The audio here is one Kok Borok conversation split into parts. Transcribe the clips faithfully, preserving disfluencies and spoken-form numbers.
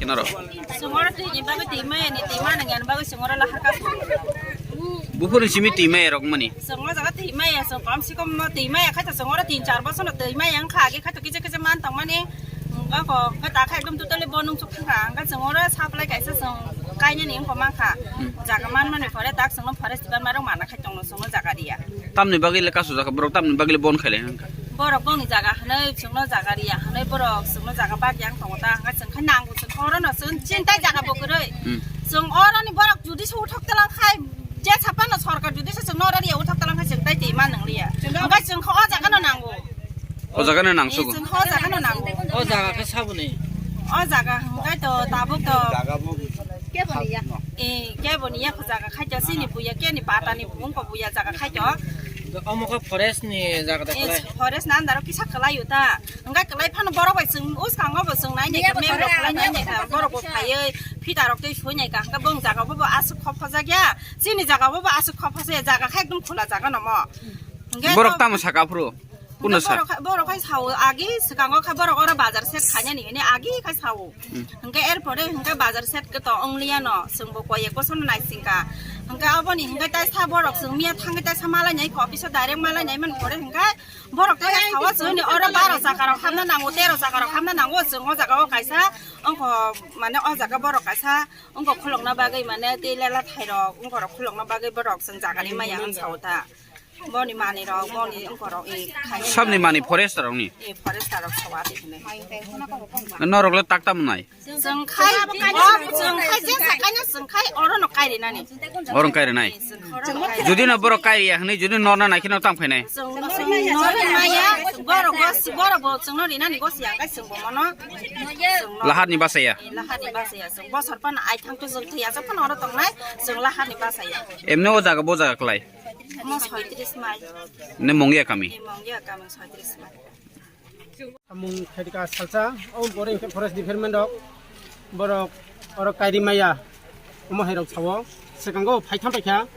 Kinaro. Songora twi ni bagwi twi maya ni twi mana ngan bagwi songora lahar ka. Buphuru simi twi maya rok mani. Songora jaga twi maya song kom si kom twi maya khaita songora tin char bosor no twi maya ang kha age khaita kisa kisa man tong mani. Ang ko khaita khai dum tutale bonung suk kha ang ka songora supply kaisa song kaina ni ang ko man kha. Jaga man mani pore tak song forest ban marok mana khai tong no songora jaga dia. Tamni bagwi le kasu jaga borok tamni bagwi le bon khai le ang kha. Borok bongni jaga hwnwi chwngno jaga riya hwnwi borok chwngno jaga bak yang tongo ta hwnkhai chwng khai nango chwng oro no chwng chintai jaga bo kwrwi. Hmm. Chwng oro ni borok judi se uthok talang khai je sapano sorkar judi se chwngno oro riya uthok talang khai chwng tai twi man nang liya. Hwnkhai chwng kha o jaga no nango. O jaga no nang sugo. Chwng kha o jaga no nango. O jaga khe saboni. O jaga hwnkhai to tabuk to. Jaga bo. Kebo ni ya. Eh, kebo ni ya ko jaga khai to sini buya ke ni pata ni bung ko buya jaga khai to. Omo khe forest ni jaga da Eh, phalai. Forest na andaro kisa kwlai uta. Hwnkhai kwlai phano borok bai chwng uskango bo chwng nai nai kha, mem rok kwlai nai nai kha, borok bo phaiwi phita rok tei sui nai kha, hwnkhai bong jaga bo bo aswk khop phajak ya, chini jaga bo bo aswk khop phajak ya, jaga khe ekdom khula jaga no mo. Hwnkhe Borok to tamo saka phuru? Kuno hwnkhe sa? Borok khai, borok khai sao agi swkango khe borok oro bazar set khainani hwnwi agi khai sao. Hmm. Hwnkhe er pore hwnkhe bazar set khe to wng liya no, chwng bo koi ek bosor no naising kha. Hwnkhe aboni hwnkhe tai sa borok chwng miya thangwi tai sa malai nai kha, office o direct malai nai man pore hwnkhe Borok tei sawa chwngni oro baro jaga rok hamna nango, tero jaga rok hamna nango, chwng o jaga o kaisa wngkho mane o jaga borok kaisa wngkho khulokna bagwi mane tei lela thai rok wngkho rok khulokna bagwi borok chwng jaga ni maya wng sao ta. Boni manwi rok boni wngkho rok i khaini Sabni mani forester rok ni? I forester rok sawa tei hwnwi. Norok le takta mwnai? Chwng khai, o chwng khai je sakaino chwng khai oro no kai rinani. Oro kai rinai. Chwng oro no kai. Judi no borok kai riya hwnwi judi norna nai kheno tam khainai. Chwng, chwng norna maya, borok bo, borok bo chwngno rinani go siya kai chwng bo mono. Chwng no Lahat ni basaya. Lahat ni basaya. Chwng bosor pan ai thang to chwng thwi asok pan oro tongnai. Chwng lahat ni basaya. Emne o jaga bo jaga klai. Mo soitris mai. Ne Mongia kami. Mongia kami soitris mai. Samung khaidika salsa, o pore hwnkhe forest department rok, borok oro kairi maya, omo hai rok sao, swkango phaitham paikha,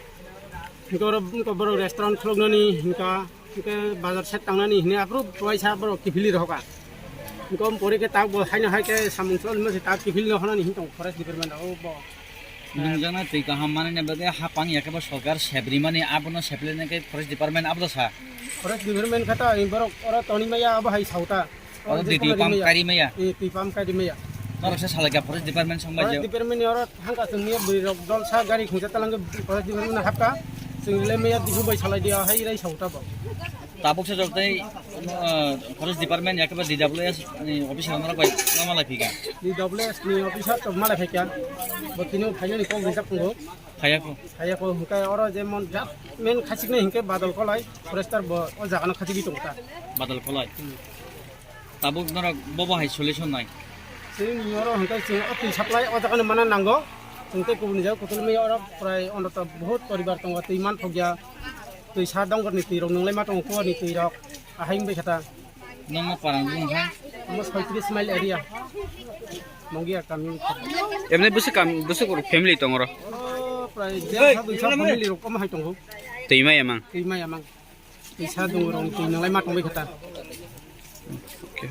hwnkhe oro wngkha borok restaurant khuluknani hwnkha, hwnkhe bazar side tangnani hwnwi aphuru waisa borok kiphilwi rohorkha, hwnkhe omo pore khe tabuk bo haino hai khe samung choli mase tabuk kiphilwi rohornani hwn tongo forest department rok, o bo. Nungjaknai twi kaham manani bagwi hapang ya khe bo sorkar sep rimani, abono seplainai khe forest department abono sa. Forest department khe ta borok oro toni maya abo hai sauta. Oro twi twi pump kari maya. Eh, twi pump kari maya. Norok se salai kha forest department song bai. Forest department ni oro hangka chwngni bwrwi rok dol sa gari khungsa talangwi forest department hapka. Chwng le maya dibu bai salai dia hai rai sauta bo. Tabuk se jok tei, uh, forest department ya khe ba D W S ni officer norok bai ma malai phika. D W S ni officer to malai phaikha. Bo tini phainani kok rijak tongo. Phaiya ko. Phaiya ko hwnkhe oro je mon jat men khachiknai hwnkhe badal kolai forester bo o jaga no khachigwi tongo ta. Badal kolai. Hmm. Tabuk norok bobo hai solution nai. Chini oro hwnkhe chwng o twi supply o jaga no mana nango. Chwng tei kubuni jaga kutul maya oro prai onota bahut poribar tongo twi man thokya. Twi sa dongor ni twi rok nunglai ma tongo kuwar ni twi rok. Ahai wngbai khe ta. Nokno parang bung kha? Omo soitris mile area. Mongia kami. Emne bwswk kam, bwswk rok family tong oro? Oro prai der ha duisa family rok omo hai tongo. Twi maya mang? Twi maya mang. Twi sa dong rok twi nalai ma tongbai kha ta. Okay.